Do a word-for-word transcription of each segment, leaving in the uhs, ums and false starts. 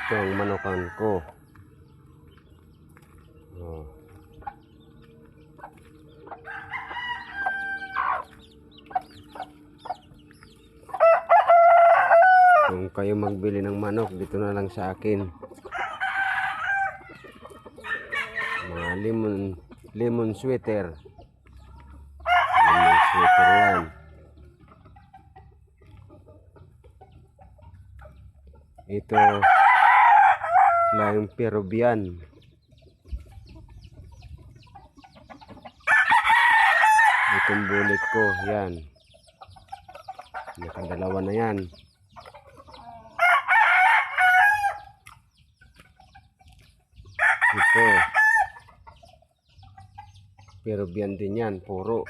Itong manukan ko. Oh. Kung kayo magbili ng manok, dito na lang sa akin. Mga lemon, lemon sweater. Lemon sweater yan. Ito, flying Peruvian. Itong bulik ko, yan. Nakadalawa na yan. Ito. Peruvian din yan, puro.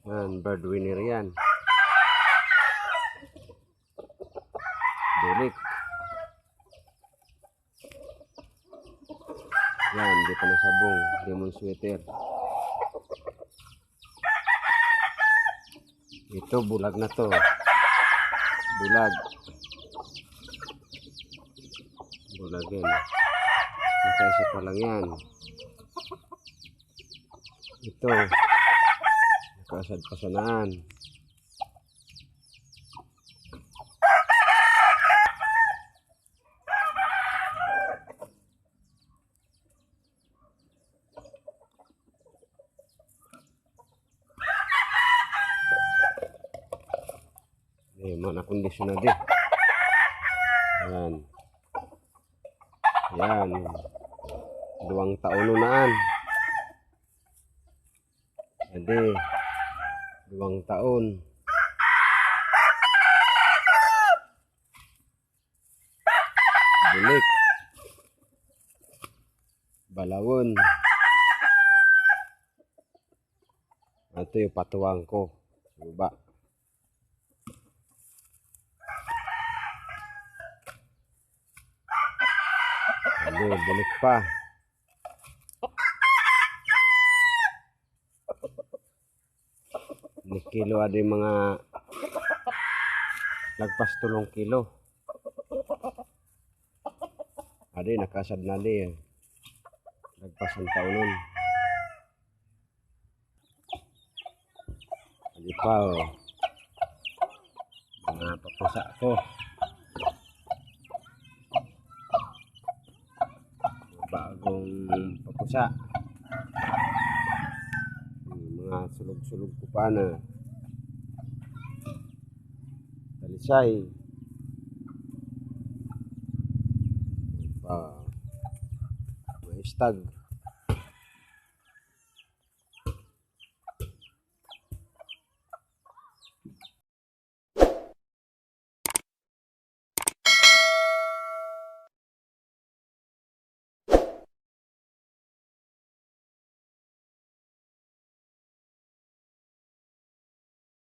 Yan, breadwinner yan. Bulik. Yan, di pa nasabong. Lemon sweater. Ito, bulag na to. Bulag. Bulag yan. Nakaisa pa lang yan. Ito. Nakaasad pa sanaan. Eh, mga kondisyon na di. Yan. Yan. Duwang taon na an. Adi. Duwang taon. Bulik. Balawon. Ito yung patuwang ko. Sa baba. Ano, bulik pa. Ni kilo adi mga lagpas tolong kilo. Adi, nakasad na di, eh. Lagpas ang taonon. Adi pa, oh. Mga papusa ko. Bagong papusa. Mga sulog-sulog ko pa na. Talisay. Pa. Mga stag.